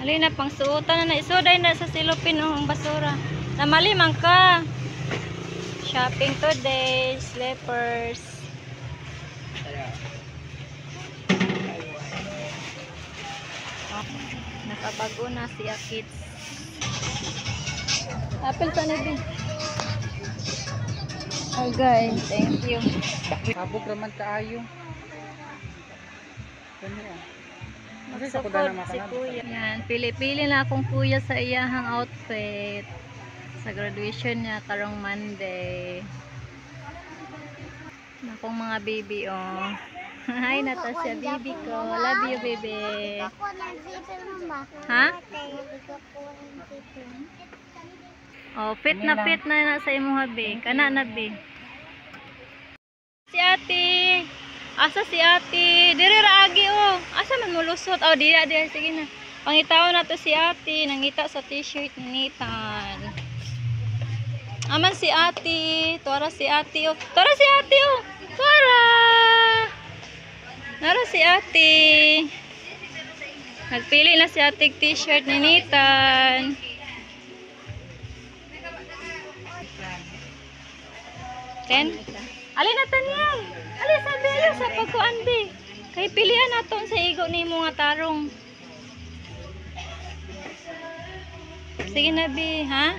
Alin na pang suotan na na isuday na sa silupin, oh, ang basura. Namali man ka. Shopping today, slippers. Nakabago na si Akits. Apple sa nabi. Okay, thank you. Habog raman kaayo. Kani ah. Magsukod si kuya. Yan, pili-pili na akong kuya sa iyahang outfit. Sa graduation niya karong Monday. Akong mga baby, oh. Hi, Natasha, baby ko. Love you, baby. Ha? Oh, fit na fit na na sa imong be. Kana na be. Si ate. Asa si ate? Diri ra agi oh. Asa man molusot? Oh, diya diya, sige na. Pangitaon na to si ate, nangita sa t-shirt ni Nathan. Aman si ate, tuara si ate oh. Tuara si ate oh. Tuara. Nara si ate. Nagpili na si ate t-shirt ni Nathan. 10? Ali na Tanyel. Ali sabi ayo sa pagkuan be. Kay pilian nato sa igo nimo nga tarong. Sige na be, ha?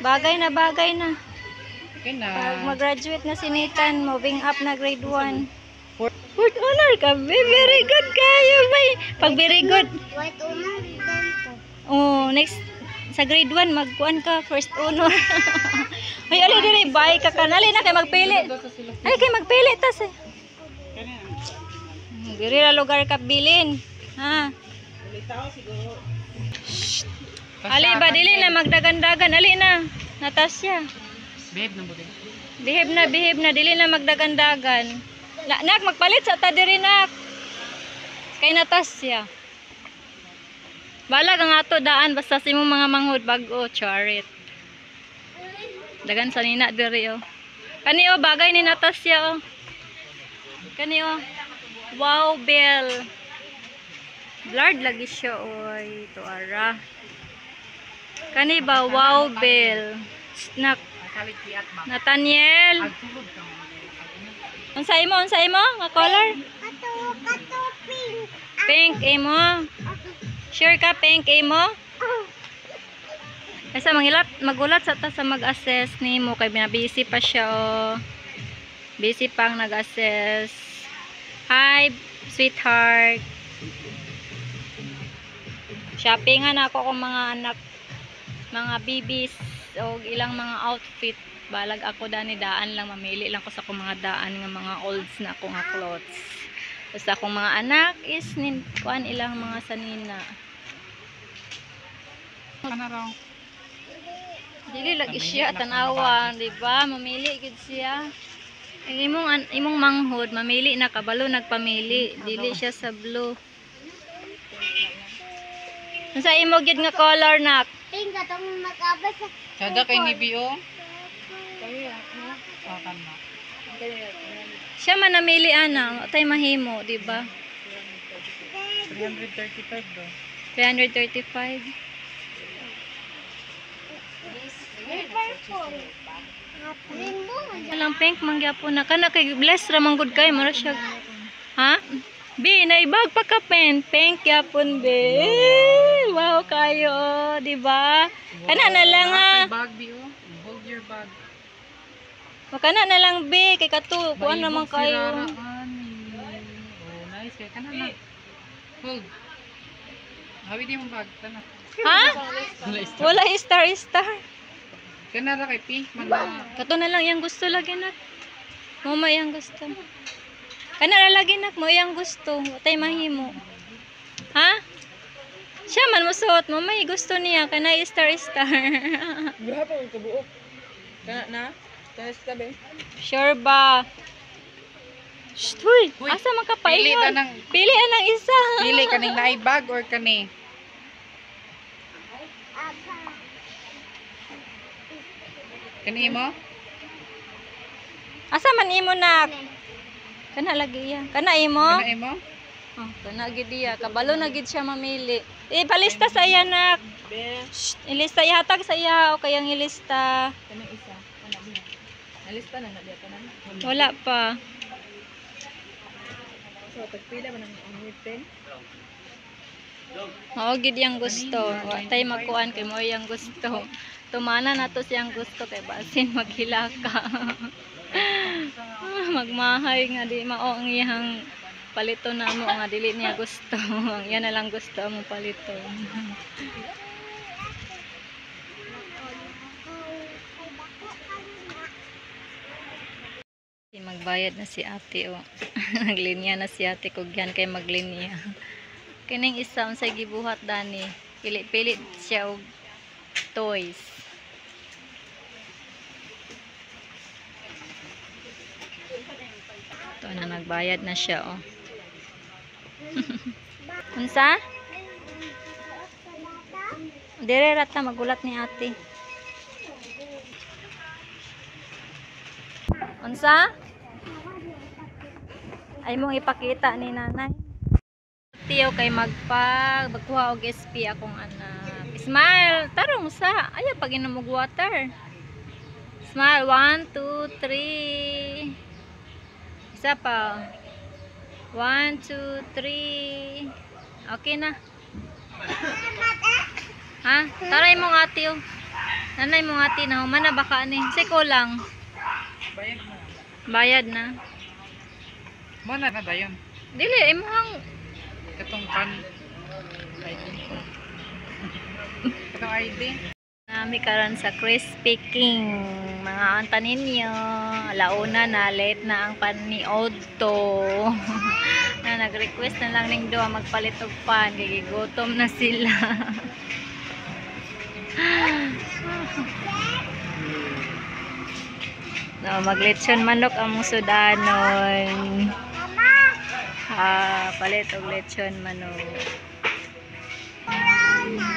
Bagay na bagay na. Okay na. Pag mag-graduate na si Nathan, moving up na grade 1. Fourth honor ka, be. Very good kayo, bay. Pag very good. White honor dito. Oh, next sa grade 1 magkuan ka first honor. Ay, ali diri bay ka kan. Ali na kay magpili. Ay kay magpili tas eh. Diri ra lugar ka bilin. Ha. Ali ba dili na magdagandagan, ali na. Natasha. Babe na buti. Behave na dili na magdagandagan. Na, nak magpalit sa ta diri nak. Kay Natasha. Balag ang ato daan basta sa imong mga manghod bag-o charit. Dagan sa nina diri oh. Kani oh bagay ni Natasha oh. Kani oh. Wow Bell. Blurred lagi siya oy tuara. Kani ba wow Bell. Nak Nathaniel. Unsa imo nga color? Kato, kato pink. Pink imo. Sure ka pink imo? Kasi mangilat, magulat sa ta sa mag-assess nimo kay busy pa siya oh. Busy pang nag-assess. Hi, sweetheart. Shoppingan ako kung mga anak, mga babies o ilang mga outfit. Balag ako dani daan lang mamili lang ko sa akong mga daan nga mga olds na ako nga clothes. Basta akong mga anak is nin kuan ilang mga sanina. Kana raw. Dili lagi siya tanawa, di ba? Mamili gid siya. Ang imong manghod, mamili na kabalo nagpamili, dili siya sa blue. Unsa imo gid nga color nak? Pink katong mag-abas sa Sada kay ni Bio. Oh, kana. Siya man namili ana, tay mahimo, di ba? 335 do. 335. Purple. Rainbow. Walang pink mangyapon na kana kay bless ra man gud kay mura siya. Ha? B, naibag pa ka pen. Pink yapon be. Wow kayo, oh, di ba? Kana na lang ha. Bag Bio. Hold your bag. Makana na lang be kay kato kuan naman kayo. Oh, nice kay kana na. Hold. Hawi di mong bag kana. Ha? Wala star. Wala star star. Kana ra kay pink man na. Kato na lang yang gusto lagi nak. Mo may yang gusto. Kana ra lagi nak mo yang gusto. Tay mahimo. Ha? Siya man mosuot mo may gusto niya kana star star. Grabe ang kabuok. Kana na. Test ka be. Sure ba? Shh, huy, Huy, asa man ka pili paingon? ta ng- Pili ang isa. Pili kaning naay bag or kani. Kani mo? Asa man imo nak? Kana lagi iya. Kana imo? Kana imo? Oh, kana gid iya, kabalo na gid siya mamili. Eh, palista sa iya nak. Shh, ilista ihatag sa iya o kayang ilista. Kanang isa. Wala diha. Nalista na na diha tanan. Wala pa. So tagpila man ang ngipin. Mao gid yang gusto. Wa tay magkuan kay mo yang gusto. Tumana nato siyang gusto kay basin maghilaka. Magmahay nga di mao ang iyang palito na mo nga dili niya gusto. Ang iya na lang gusto mo palito. Magbayad na si ate oh. Naglinya na si ate kugyan kay maglinya. Kining isa unsay gibuhat dani. Pili-pili siya og toys. Ito na nagbayad na siya oh. Unsa? Dire rata magulat ni ate. Unsa? Ay mong ipakita ni nanay. Tiyo kay magpag magkuha og SP akong anak. Smile, tarong sa. Ayaw pag inom og water. Smile, 1, 2, 3. Isa pa. 1, 2, 3. Okay na. Ha? Taray mong ate oh. Nanay mong ate na human na baka ni. Siko lang. Bayad mo. Bayad na. Mo na na dayon. Dili imong Katong kan ID. Katong ID. Nami karon sa Crispy King. Mga anta ninyo, launa na, late na ang paniodto. Na nag-request na lang ning duha magpalit og pan, kay gigutom na sila. No, maglechon manok ang sudanon. Mama! Ah, palit og lechon manok. Corona!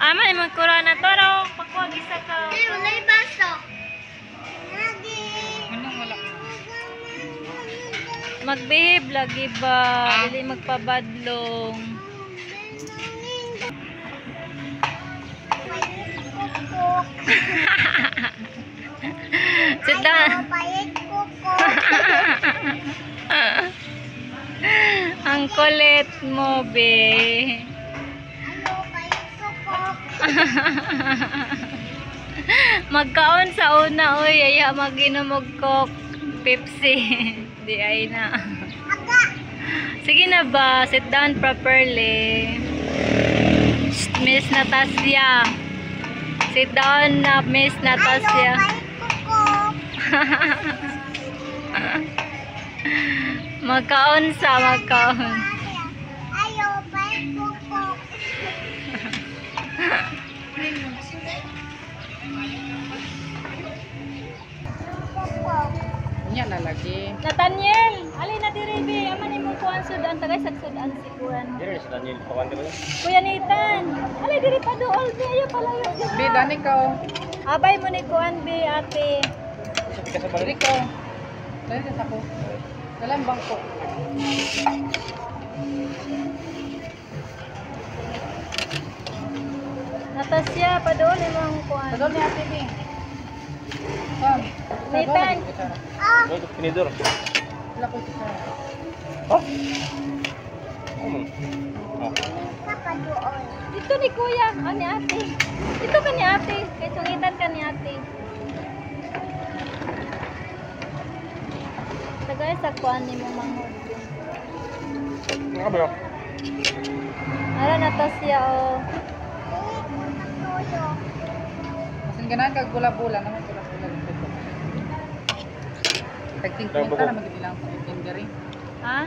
Ama imong corona toro, pakuha isa ka. Ay, wala'y baso. Lagi. Anong wala? Magbehave lagi ba? Dili magpabadlong. Kuko. Sit down. Payit kuko. Ang kulit mo, be. Ano, payit kuko. Magkaon sa una, oy. Aya, maginom og Coke. Pepsi. Di ay na. Aga! Sige na ba? Sit down properly. Shh, Miss Natasha. Sit down na, Miss Ano, Natasha. payit kuko. Magkaon sa, magkaon. Ayo, payit kuko. Kuko. Unya na lagi. Nathaniel, ali na diri be. Ama ni mong kuan sudan tagay sa sudan si kuan. Dire sa Daniel pakan ba? Kuya Nathan, ali diri pa dool be ayo palayo. Bi dani ka oh. Abay mo ni kuan be ate. Sa pika sa Dili balik. ka. oh. Dali sa sako. Dalang bangko. Natasya, padool imong kuan. Padol ni ate bi. Sam. Nathan. Ah, Ano tinidor? Wala ko kutsara. Oh. Ano? Oh. ka pa doon. Dito ni kuya, ah, ni ate. Dito ka ni ate, kay sungitan ka ni ate. Tagay sa kuan ni mo manghod. Ano ba? Ara Natasya oh. Eh, tuyo. Masin ganahan kag bula-bula naman bula-bula dito. Tag 50 na magid ilang sa itin diri. Ha?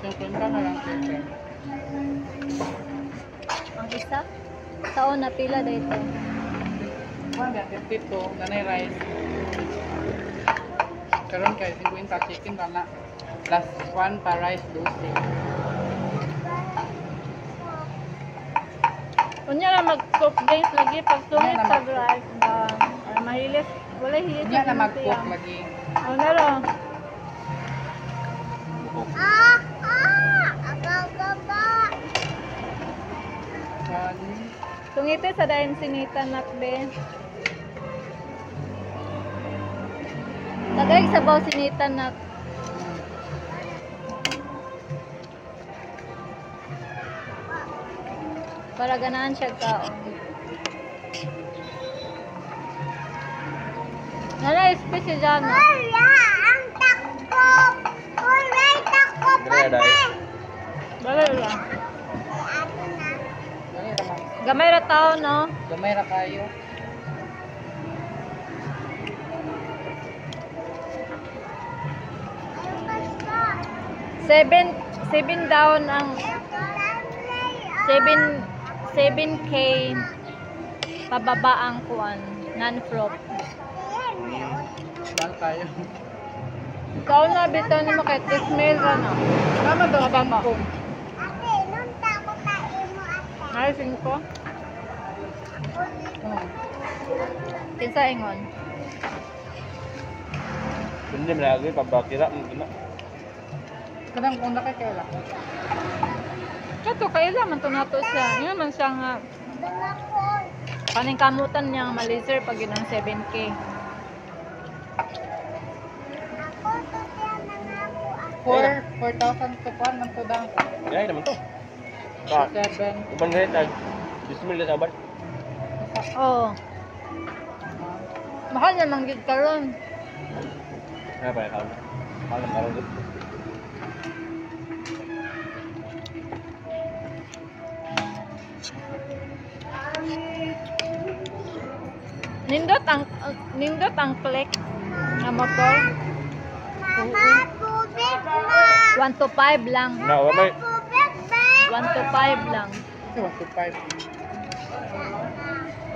Tag 50 na lang chicken. Ang isa? Taon na pila dito. Kuan ba 52 nanay rice. Karon kay 50 chicken ra na. Plus 1 pa rice 12. Unya lang mag soft drinks lagi pag sungit Unya na sa mag-coke. rice ba. Or mahilis. Wala hilis. Unya na mag-cook lagi. Ano na Ah, ah. Ani. Tungite sa dayon sinita nakbe. Tagay sabaw sinita nak. Para ganahan siya kaon. Nala SP si Jana. Wala ang takop. Wala takop Dre, ate. dai. Bagay lang. Ate na. Dali ra man. Gamay ra tao no. Gamay ra kayo. Ayaw ka siya. 7 7 down ang Ayaw ka lang, 7 7K pababa ang kuan non-prop. Mahal kayo. Ikaw na bitaw nimo kay mail ra na. Tama daw ang ko. Ate, nung takot na imo ate. Ay, 5. Oh. Kinsa ingon? Hindi man lagi pabakira mo gina. Kanang kung nakakaila. Kato kaila man to nato siya. Ingon man siya nga Dumapon. kaning kamutan niya nga ma-laser pag yun ang 7K. Ako to siya nangako ate. 4 4,000 to kuan man to dang. Dai naman to. Ba, 7. uban gani tag. 10,000 sa uban. Oh. Mahal na man gid karon. Ay pa kaon. Mahal na karon gud. Nindot ang click nga motor. Mama, tubig ma. 1 to 5 lang. Na, wa may Tubig ba? 1 to 5 lang. 1 to 5.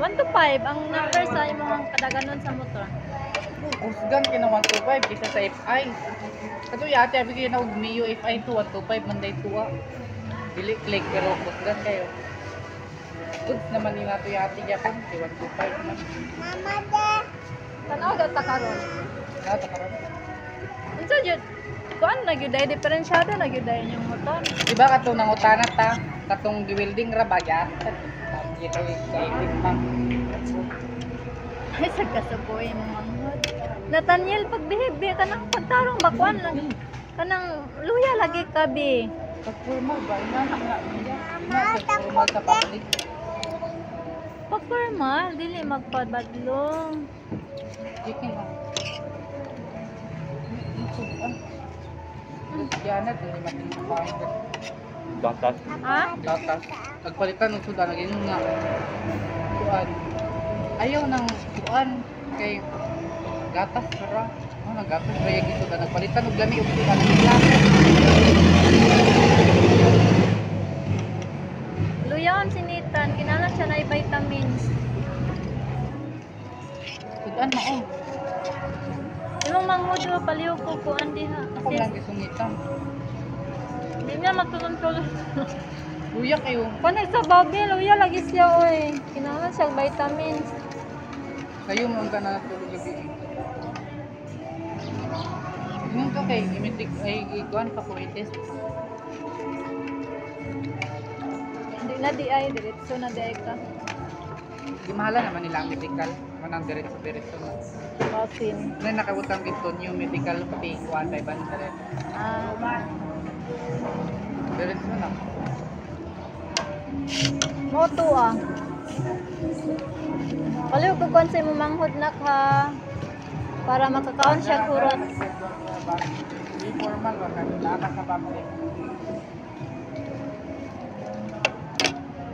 1 to 5 ang number sa imong kadaganon sa motor. Kusgan kina 1 to 5 kaysa sa FI. Kato yate abi kayo na og Mio FI 2 1 to 5 manday tuwa. Dili click pero kusgan kayo. Goods naman ni nato yate gyapon kay 1 to 5 man. Mama de. Tanaw ta karon. Nata karon. Unsa jud? Kuan na gyud ay diferensyado na gyud ay yung motor. Di ba katong nangutana ta katong giwilding ra ba ya? Kita kay pa. Ay sa kasuboy imong manghod. Nathaniel pagbihib bi kanang pagtarong bakuan lang. Kanang luya lagi ka bi. Pag formal ba ina na nga niya. Ina sa formal sa public. Pag formal dili magpabadlong. Chicken lang. Yana, dili matinong gatas. Ha? Gatas. Nagpalitan ng sudan, naging nga. Kuan. Ayaw ng kuan kay gatas ra. Oh, naggatas ba yung sudan? Nagpalitan og lami og sudan. Nagla. Luyaon si Nathan, kinahanglan siya na vitamins. Sudan mao. Imong manghod oh, palihog ko kuan diha. Ako Kasi lang gisungitan. di niya magkontrol. Luya kayo. Kuan sa babi, luya lagi siya oy. Kinahanglan siya og vitamins. Kayo mo ang gana tulog gabi. Ingon ka kay imitik ay ikuan pa ko i-test. Di na di ay diretso na di ay ka. Gimahala naman nila ang medical. Manang diretso-diretso na. Basin. Na nakabutang dito new medical fee 1,500. Ah, Diretso na. mo to ah. Palihog ko kuan sa imong manghod nak ha. Para makakaon siya kurot. Informal ba ka? Naa ka sa public.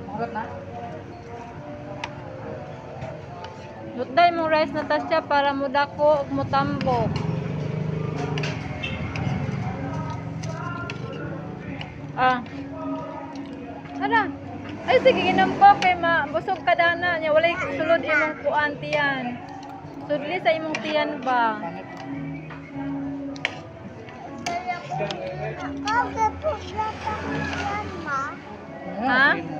Mahulot na? Lutday mong rice na tasya para mudako ug mutambok. Ah. Ara. Ay sige ginampo kay ma busog ka dana nya walay sulod imong kuan tiyan. Sudli sa imong tiyan ba? Pangit. Ako gapuglat ako yan, ma. Ha? Sige mo.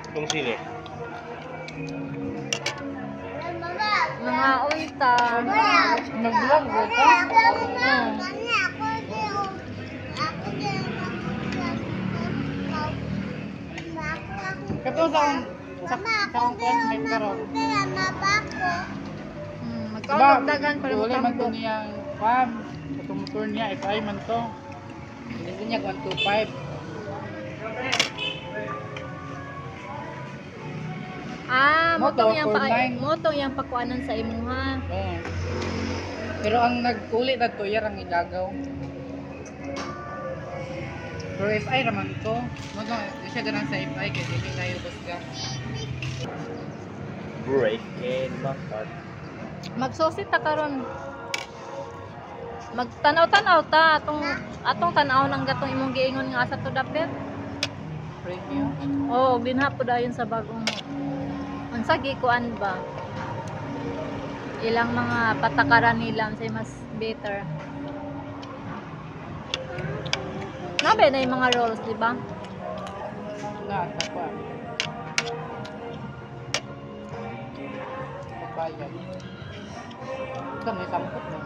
Itong sili. Mga unta. Nag-vlog ba ka? Hmm. Kato sa akong sa Mama, sa akong akong pera classmate na karon. akong pera mabako. Magkaon og dagan para Uli man to motambok. niyang fam. Katong motor niya FI man to. Hindi niya 125. Ah, Moto, motong yang pa 49. motong yang pakuanan sa imuha. Oo. Pero ang nag-uli na to, yan ang ilagaw. Pero FI raman to. Mo di siya ganang sa FI kay dili tayo busga. Breaking my heart. Magsusi ta karon. Magtanaw-tanaw ta atong atong tan-aw nang gatong imong giingon nga asa to dapit. Break you. Oo, dinha po dayon sa bagong unsa gikuan ba? Ilang mga patakaran nila unsay mas better. Nabe na yung mga roles, di ba? Na sa pa. Pagbayad. Ito may sampot na.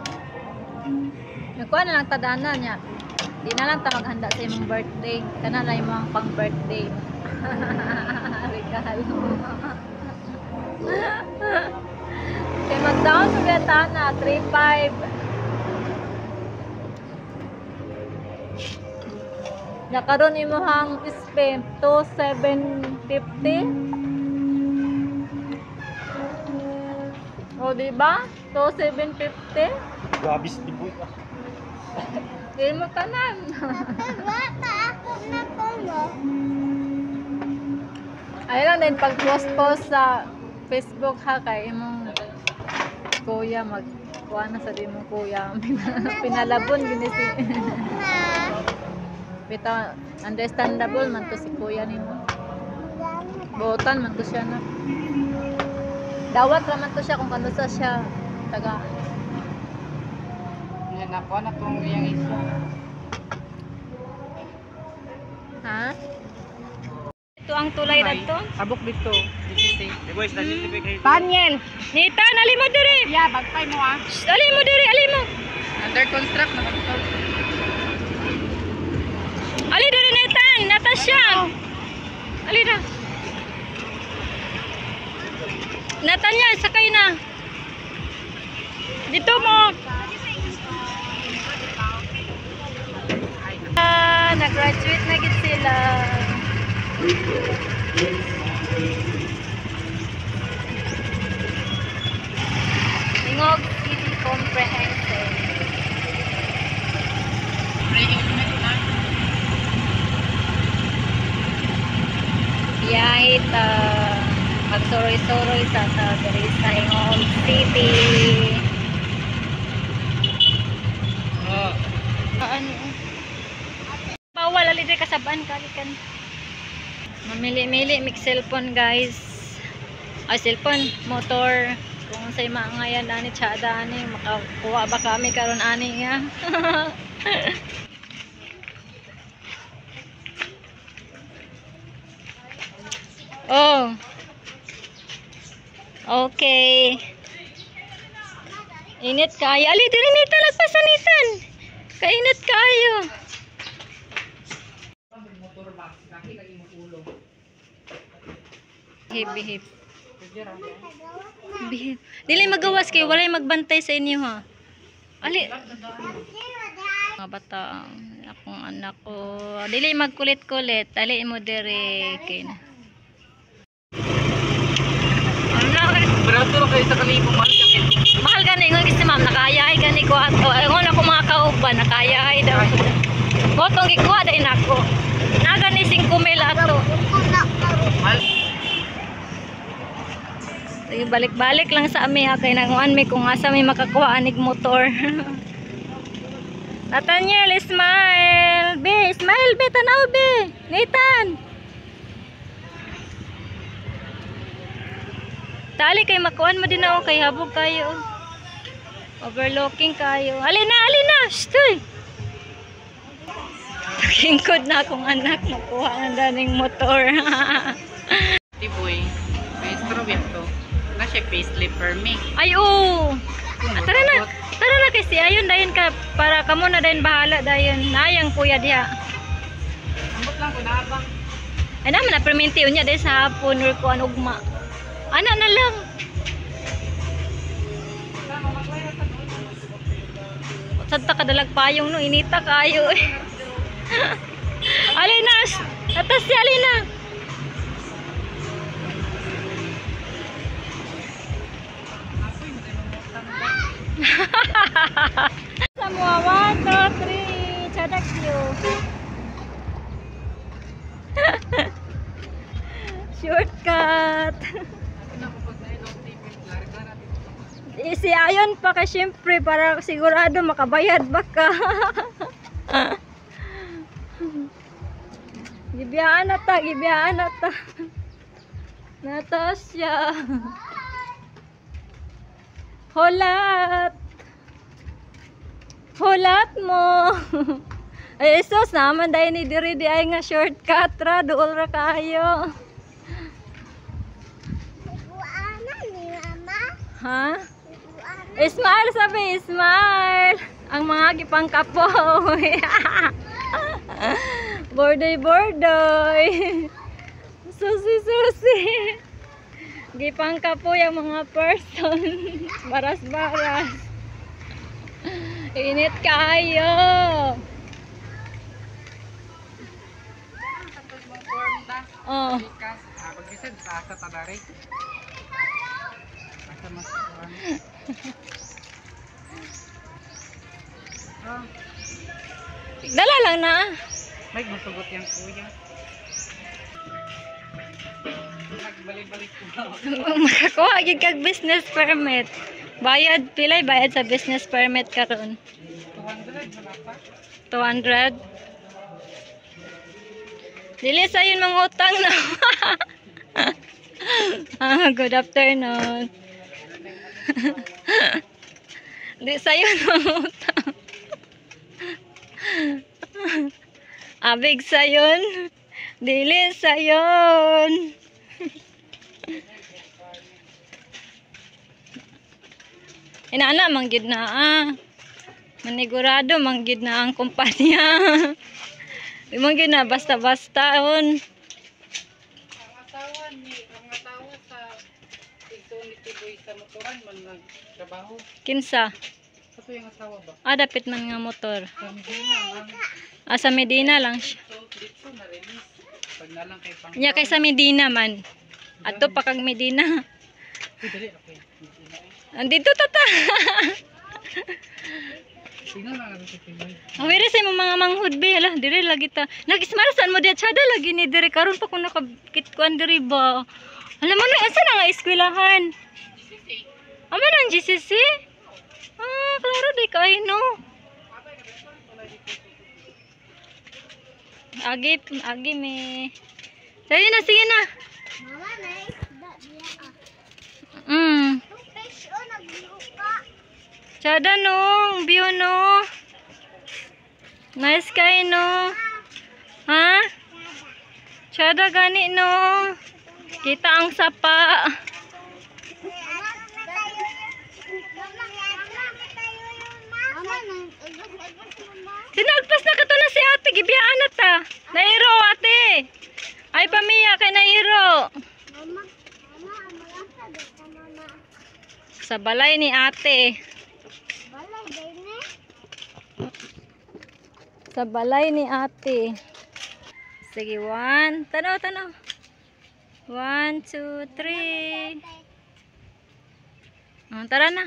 Nagkuha na lang tadana niya. Di na lang ta maghanda sa imong birthday. Kana lang imong pang birthday. Regalo. Kay mag-down sa na 3.5. Nakaroon imuhang spend 2,750. O, di ba? 2,750. Grabe si Tiboy. Di mo tanan. Bata ako na kulo. Ayun lang din pag post-post sa Facebook ha kay imong kuya magkuha na sa di mong kuya. Pinalabon gini si Na. Bitaw understandable man to si kuya nimo. Buotan man to siya na. Dawat ra man to siya kung kanusa siya taga. Nga nakuha na tong iyang isa. Ha? Ito ang tulay dadto. Tabok dito. DCC. Tiboy, sa Tiboy kayo. Daniel! Nita, nali mo diri. Yeah, bagpay mo ah. Shh, ali mo diri, ali mo. Under construct naman to. Ali diri Nathan, Natasha. Ali na. Nathaniel, sakay na. Dito mo. Ah, nag-graduate na gid sila. Tingog City Comprehensive. Pre-estimate na. Biyahe ta magsuroy-suroy sa diri sa Tingog City. Oh. Ano? Bawal ali diri kasabaan kalikan. Mamili-mili mig cellphone guys. Ay cellphone, motor. Kung unsay maangayan ani tsada ani makakuha ba kami karon ani nga. Oh. Okay. Init kaayo. Ali diri nita nagpasanitan. Kainit kaayo. Motor ba? Kaki kay imong ulo. Hip hip. Pwede ra. Bihip. Dili magawas kay walay magbantay sa inyo ha. Ali. Mga bata, akong anak ko. Dili magkulit-kulit. Ali mo dire kay na. Ano? Barato ra kayo sa kalibo mahal ka. Mahal gani ingon si ma'am nakayahay gani ko ato. Ingon ako mga kauban nakayahay daw. Motong gikuha dai nako. Naga ni 5 mil ato. Mahal. Sige, balik-balik lang sa ami ha kay nanguan mi kung asa mi makakuha anig motor. Nathaniel, smile. Be, smile be, tanaw be. Nathan. Tali kay makuan mo din ako kay habog kayo. Overlooking kayo. Ali na, ali na. Shh, tuy. Kingkod na akong anak makuha ang daning motor. Tiboy. Maestro to. Na siya payslip per me. Ay, oo. Ah, tara na. Tara na kasi ayun dayon ka para kamo na dayon bahala dayon. Nayang kuya diha. Ambot lang ko na ba. Ay naman na perminti unya dahil sa hapon or kuan ugma. Ana na lang. Sad ta kadalag payong no, inita kayo eh. Alina, atas si Alina. Sa mga 1, 2, 3, chadak you. Shortcut. Si Ayon pa kay syempre para sigurado makabayad ba ka. Gibiyaan na ta, gibiyaan na ta. Natasha. Holat. Holat mo. Ay, sus, naman dahil ni diri di ay nga shortcut ra, duol ra kayo. Buana ni mama. Ha? Buana. Smile sabi, smile. Ang mga gipangkapoy. Bordoy, bordoy. Susi, susi. Gipangkapoy ang mga person. Baras, baras. Init kayo. Oh. Pag-isad, sa tabari. Asa mas Dala lang na. May masugot yung kuya. Nagbalik-balik ko. Makakuha gid kag business permit. Bayad pilay bayad sa business permit karon. 200 wala pa. 200. Dili sa yun mga utang na. Ah, good afternoon. Di sa yun mga utang. Abig sa yun. Dili sa yun. Inaana manggid na ah. Manigurado manggid na ang kumpanya. Di man gyud na basta-basta on. Ang asawa ni, ang asawa sa igsoon ni Tiboy sa motoran man nagtrabaho. Kinsa? Kato yung asawa ba? Ah, dapit man nga motor. Sa Medina man. Ah, sa Medina lang siya. So, dito na release. Pag nalang kay pang. Nya kay sa Medina man. Adto pa kag Medina. Uy, dali okay. Medina eh. Andito tata. Tingnan lang natin si Tiboy. Awere sa imong mga manghud be, ala dire lagi ta. Nagismarasan mo diya tsada lagi ni dire karon pa ko nakakitkuan diri ba. Alam mo na asa na nga eskwelahan? Ama nang GCC? Ah, klaro di kay no. Agi, agi me. Sige na, sige na. Mama na isda diya. Mm. Itong fish o nagluka. Tsada no, ang view no. Nice kay no. Ha? Tsada gani no. Kita ang sapa. Mama, nag-agos-agos mama. Sinagpas na kato na si ate, gibiyaan na ta. Nairo ate. Ay pamiya kay Nairo. Mama, mama, malasa dito mama. Sa balay ni ate. Balay, dine. Sa balay ni ate. Sige, one. Tanaw, tanaw. 1, 2, 3. Oh, tara na.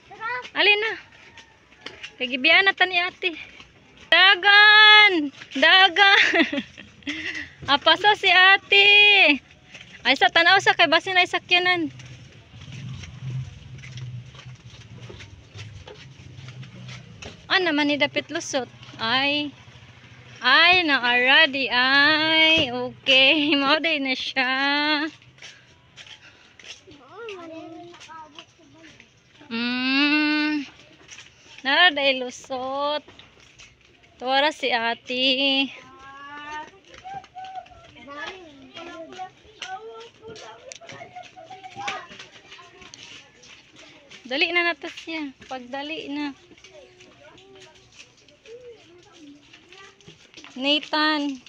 Tara. Alin na. Kagibiyaan na ta ni ate. Dagan! Dagan! Apasa si ate. Ay sa tanaw sa kay basin ay sakyanan. Ah, naman ni dapit lusot. Ay. Ay, naaradi. Ay, okay. Mao day na siya. Oo, mali nakaabot sa balay. Naraday lusot. Tuwara si ate. Dali na nato siya. Pagdali na. Nathan.